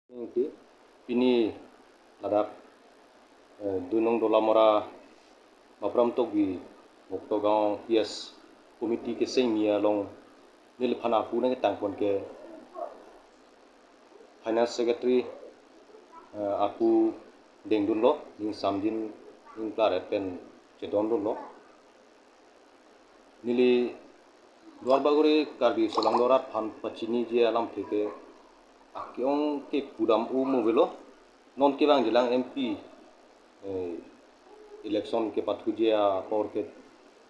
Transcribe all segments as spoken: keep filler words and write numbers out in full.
Ningke pini ladak, eh, Dunong Dolamara Bapram Tokbi Boktogaon P S committee kesengmi along neliphan aku nangketangpon ke Finance Secretary, eh, aku dengdunlo, ning samdin ning klaret pen chedondunlo. Neli Duarbagori Karbi Solangdo arat aphan pachiniji alamthe ke akeong ke pudam u mo avelo, non kevangjilang M P, eh, election kepathuji apor ke,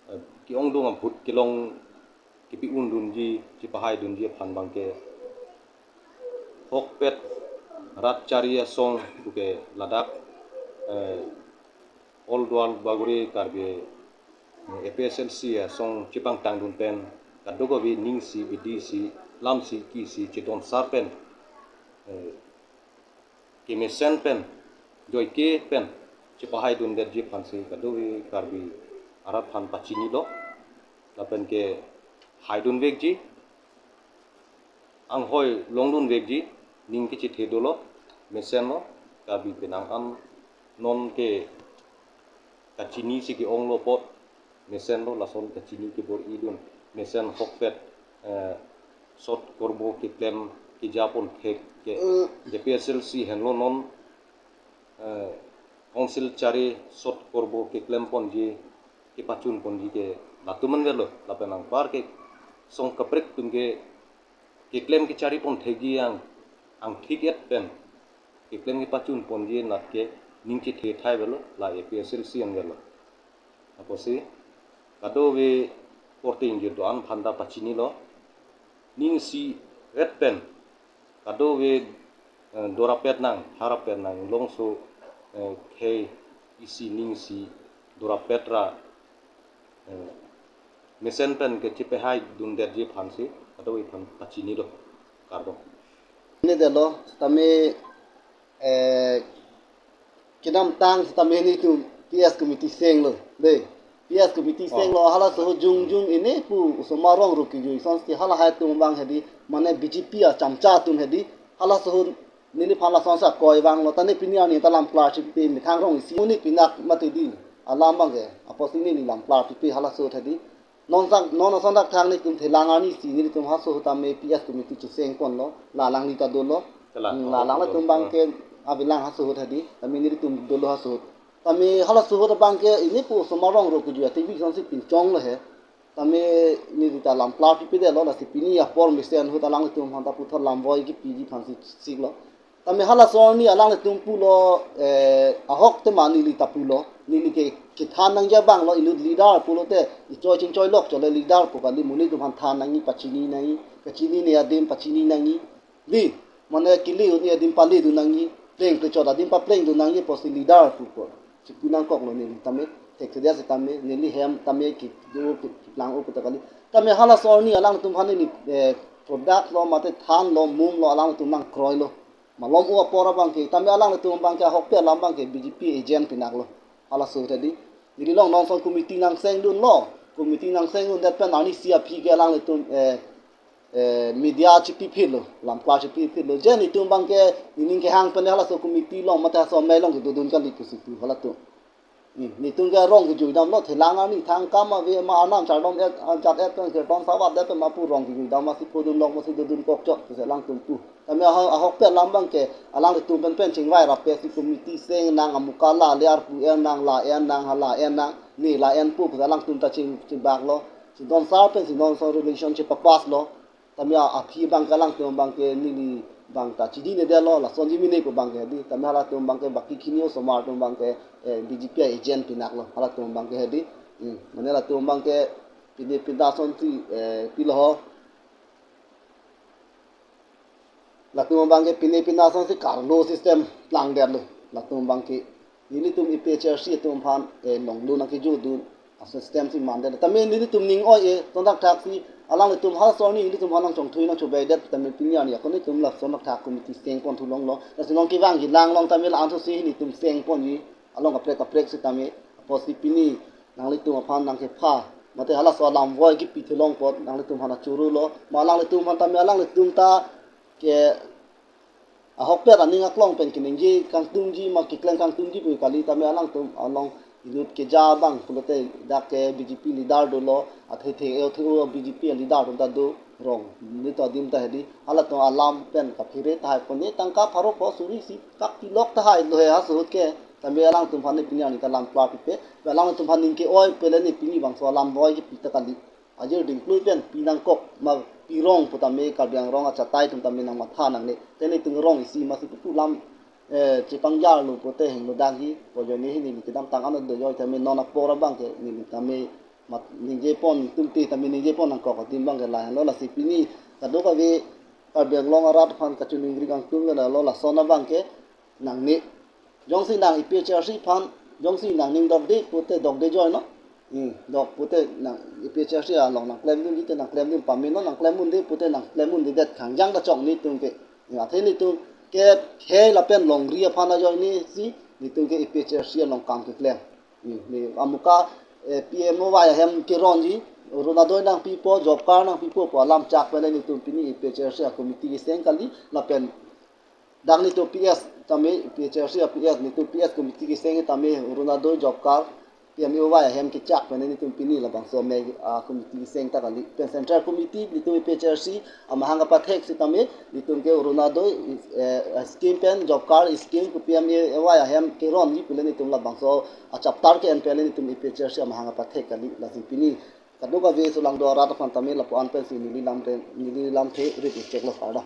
eh, ke-ongdung a-vote kelong kepi-undunji, chepahaidunji aphan abangke hokpet rat chari asong puke ladak, eh, All Duarbagori Karbi, eh, A P H L C asong chepangtangdun pen kadokave ning isi, bidi isi, lam isi, ki isi chedon sar pen, eh, kemesen pen, joike pen chepahaidundetji aphansi kadokave Karbi arat aphan pachinilo, lapen kehaidunvekji, anghoi longdunvekji, ning kechethe dolo, mesenlo, Karbi penang an non ke kachinisi ke-onglo apot, mesenlo, lason kachini kebor-idun, mesen hokpet, eh, sot korbo keklem kejapon thek ke, A P H L C henlo non, eh, council chari sot korbo keklemponji, kepachunponji ke latum an avelo, lapen anpar ke song kaprek atum ke keklem kecharipon thekji ang, angthik-et pen keklem kepachunponji anat ke ning chethe thai avelo, la A P H L C an avelo. Apotsi kadokave korte ingjir do-an aphanta pachinilo, ning isi-et pen kadokave, eh, dorapet nang, tharapet nang, longso, eh, khei isi ning isi dorapet ra, eh, mesen pen kechepahaidundetji aphansi kadokave aphan pachinilo, kardom. Neli delo, tame, eh, kedamtang tame nelitum P S committee senglo, de. P S committee, oh, senglo, halaso ahut jongjong ini pu osomar rong ro kejui asonsi halahai atum abang hedi, mane B J P achamcha atum hedi, halaso ahut neliphan lasonsi akoi vanglo, tame pini arni ta lam klar chipi methang rong isi uni pinak mati di alam abangke, apotsi neli lam klar chipi halaso ahut hedi. Non sang, non ason thakthak nelitum thelang arnisi nelitum halaso ahut tame P S committee chesengponlo, la alangli ta dolo. Kalang. Hmm, la alanglitum abangke avelang halaso ahut hedi, tame nelitum dolo halaso ahut. Tame halaso ahut abangke ini pu osomar rong ro kejui ati bi asonsi pinchonglo he. Tame neli ta lam klar chipi delo, lasi pini apor mesen ahut alanglitum aphanta puthot lamvoi kepiji aphansi siklo. Tame halaso arni alanglitum pulo, eh, ahok tema neli ta pulo, neli ke kethan nangji abanglo, inut leader pulote ichoi chingchoi lok chole leader pu kali, monit atum aphan than nangji, pachini nangji, kachinine adim pachini nangji, di, mane kele un-e adim paledun nangji, pleng klechot adim paplengdun nangji apotsi leader pupo. Chipu nangkoklo neli tame, thekthedet sitame, neli hem tame kedo ke, keplang o puta kali. Tame halaso arni alangtum aphan neli, eh, product lo mate thanlo, mumlo, alangtum nangkroilo. Malom o apor abangke, tame alanglitum abangke ahokpet alam abangke B J P agent pinaklo. Halaso ahut hedi. Neli along non ason committee nangsengdunlo. Committee nangsengdundet pen arnisi aphi ke alanglitum, eh, eh, media chipiphitlo, lam klar chipiphitlo. Je nelitum abangke nening kehang pen halaso committee along mate halaso amei along kedodun kali pusi pu halatum. Hmm, nelitum ke rong kejuidamlo, thelang arni thang kam ave ma arnam chardom-et, ajat-et pen kirtan savat det pen ma pu rong kejuidam masi phodunlok masi dodun kokchot pusi alangtum pu. Tame ahok, ahokpet alam abangke alanglitum pen pen chingvai rapetsi committee seng nang, amukala le arpu en nang, la en nang, hala en nang, ne la enpo pusi alangtum ta ching, chingbaklo. Si don sar pensi non ason resolution chepapasslo. Tame aphi abangke alangtum abangke neli abang ta chidinedetlo, lasonji mene pu abangke hedi. Tame halatum abangke baki khini osomar atum abangke, eh, B J P agent pinaklo, halatum abangke hedi. Hmm, mane latum abangke pine pinta asonsi, eh, pilo ho. Latum abangke pine pinta asonsi karlo system plangdetlo. Latum abangke nelitum A P H L C atum aphan, eh, longlo nangkejodun asystem si mandetlo. Tame nelitum ning oi-e, ason thakthaksi alanglitum halaso arni nelitum aphan nangchongthui nangchobeidet tame pini arni ako nelitum lason thakthak committee sengpon thulonglo. Lasi non kevangji lang along tame la-an thusi nelitum sengponji along kaprek kaprek sitame, apotsi pini nanglitum aphan nangkepha mate halaso alamvoi kipi thulong apot nanglitum aphan achurulo. Ma alanglitum aphan tame alanglitum ta ke ahokpet aning aklong pen keningje kangtungji ma keklem kangtungji pu kali tame alangtum along inut keja abang pulote dak ke B J P leader dolo, athe the e the o B J P leader do ta do rong. Nelitum adim ta hedi, halatum alam pen kaphere tahai pon ne tangka pharo ko suri isi kak tilok tahai lo he ha suhut ke. Tame alangtum aphan ne pini ani ta lam klar pipe, alangtum aphan ning ke-oi pele ne pini bangso alam boi kepi ta kali. Ajir dingklui pen pi nangkok ma pi rong pu tame Karbi Anglong achatai atum tame nangmatha nangne. Te nelitum rong isi masi pupu lam, eh, chepangjarlo pute hingno dagi, po ajoine hi neli kedamtang ano do joi tame non apor abang ke neli tame mat ningje pon tumte tame ningje pon nangkok adim abang ke lahenlo. Lasi pini kadokave Karbi Anglong arat aphan kachiningri kangtung ke lo lason abang ke nangne. Jongsi nang A P H L C aphan, jongsi nang ning dokde pute dokde joi no. Hmm, dok pute nang A P H L C along nangklemdunji te nangklemdun pame no, nangklem unde pute nangklem undedet khangjang ta chok nelitum ke. Hmm, athe nelitum ke khei lapen longri aphan ajoine si nelitum ke A P H L C along kam keklem. Hmm, ne amuka, eh, P M O Y ahem keronji, Orunodoi nangpipo, job card nangpipo pu alam chak pen nelitum pini A P H L C a committee keseng kali lapen dak nelitum P S tame, P H L C a P S, nelitum P S committee keseng tame Orunodoi job card, P M A Y ahem kechak pen nelitum pini labangso me, ah, committee keseng ta kali. Pen central committee nelitum A P H L C amahang apathek sitame nelitum ke Orunodoi, eh, scheme pen job card scheme ke P M A Y ahem keronji pule nelitum labangso achaptar ke-en pen nelitum A P H L C amahang apathek kali. Lasi pini kadokave sulangdo arat aphan tame lapu-an pensi neli lamthe, neli lamthe rit cheklo kardom.